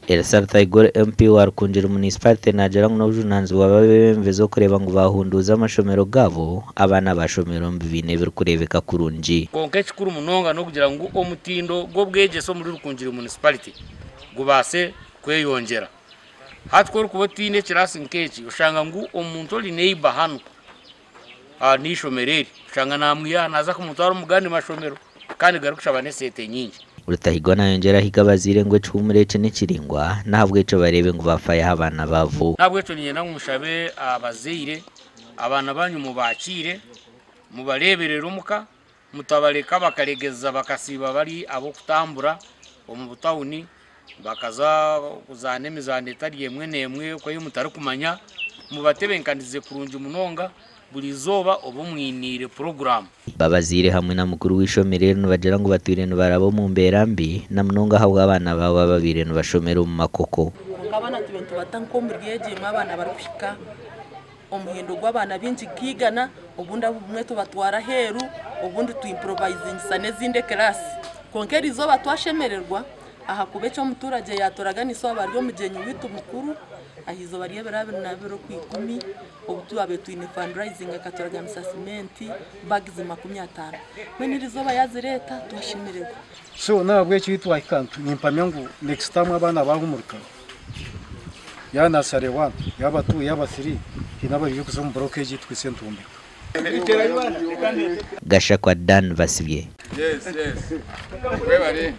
Elsa Rutayigore MP wa Rukungiri Municipality naagira ngu n'obujunaanizibwa bw'abeebembezi okureeba ngu baahunduuza amashomero gaabo abaana bashomera omu bibiina ebirikureebeka kurungi. Kwonka ekikuru munonga n'okugira ngu omutindo gw'obwegyese omuri Rukungiri Municipality gubaase kweyongyera. Hati ku orikuba otaine ekiraasi nk'eki oshanga ngu omuntu ori neighbour hanu n'eishomero eri oshanga namwiha naaza kumutwara omu gandi mashomero kandi garikushaba n'esente nyingi. Rutahigwa nayongyera ahiga abazaire ngu ekihuumuro eki nikiringwa n'ahabw'ekyo bareebe ngu bafayo aha baana baabo. N'ahabw'ekyo niinyenda ngu mushabe abazaire abaana banyu mubakiire, mubareeberere omuka, mutabareka bakaregeza bakasiiba bari ab'okutambura omu butawuni bakaza kuzaana emizaano etari emwe n'emwe okwo ei mutarikumanya, mubatebenkanize kurungi munonga buri izooba obe omwiniire puroguraamu. Babazaire hamwe na mukuru w'eishomero eri nibagira ngu batwire nibaraba omu mbeera mbi na munonga ahabw'abaana baabo ababaire nibashomera omu makoko. Kwonka abaana tube nitubata nk'omuri egi emwe abaana barikuhika omuhendo gw'abaana baingi nka igana, obundi abumwe tubatwara aheeru, obundi tuimprovisingisa n'ezindi ekiraasi. Kwonka eriizooba twashemererwa ahakuba eki omuturage yaaturaganisa waaba ari omugyenyi waitu mukuru ah'eizooba ry'ebiro 22 Okwikumi obu twabaire twine fundraising akaturaganisa simenti bags 50. Mbwenu eriizooba yaazireeta twashemererwa. So n'ahabw'ekyo twahika nimpamya ngu next time abaana bahumurika, yaaba nursery 1, yaaba 2, yaaba 3, haine abarije kuza omu block egi twise nitumbeka. Gashakwa Dan Basibye. Yes. Webale.